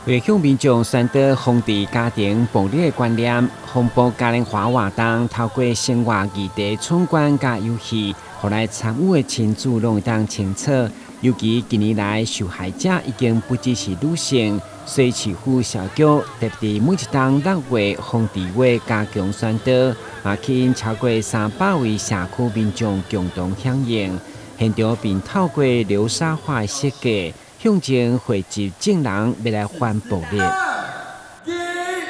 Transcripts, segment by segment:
為向民眾宣導防治家庭暴力的觀念，防暴嘉年華活動透過生活議題闖關佮遊戲，予來參與的親子攏會當清楚。尤其近年來受害者已經不只是女性，所以市府社局特別每一冬6月防治月加強宣導，嘛吸引超過300位社區民眾共同響應。現場並透過流沙畫的設計，向前匯集眾人欲來反暴力。一，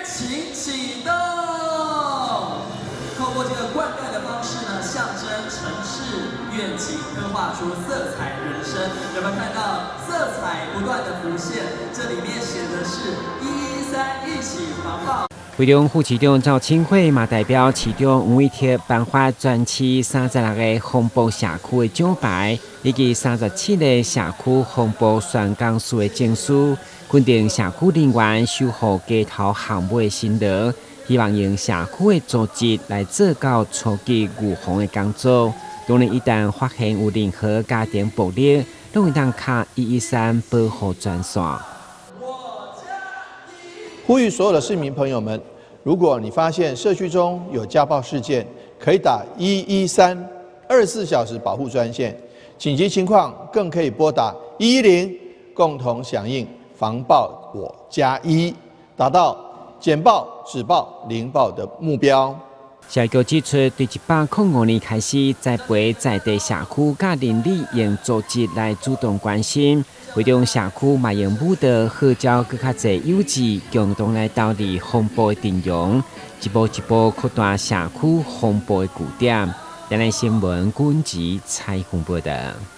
請啟動。透過這個灌溉的方式呢，象徵城市願景，刻畫出色彩人生。有沒有看到色彩不斷的浮現？這裡面寫的是113一起防暴。會中副市長趙清慧嘛代表市長黃偉哲頒發全市36個防暴社區的獎牌，以及37個社區防暴宣講師的證書，肯定社區人員守護街頭巷尾的辛勞，希望用社區的組織來做到初級預防的工作。當然，一旦發現有任何家庭暴力，攏會當敲113保護專線。呼籲所有的市民朋友們，如果你發現社區中有家暴事件，可以打11324小時保護專線，緊急情況更可以撥打110，共同響應防暴我加一，達到簡報、止暴、零暴的目標。社局指出，對105年開始，栽培在地社區佮鄰里用組織來主動關心，會中社區嘛用舞蹈號召閣較濟友志，共同來投入防暴的陣容，一步一步擴大社區防暴的據點。亞視新聞，軍籍採訪報道。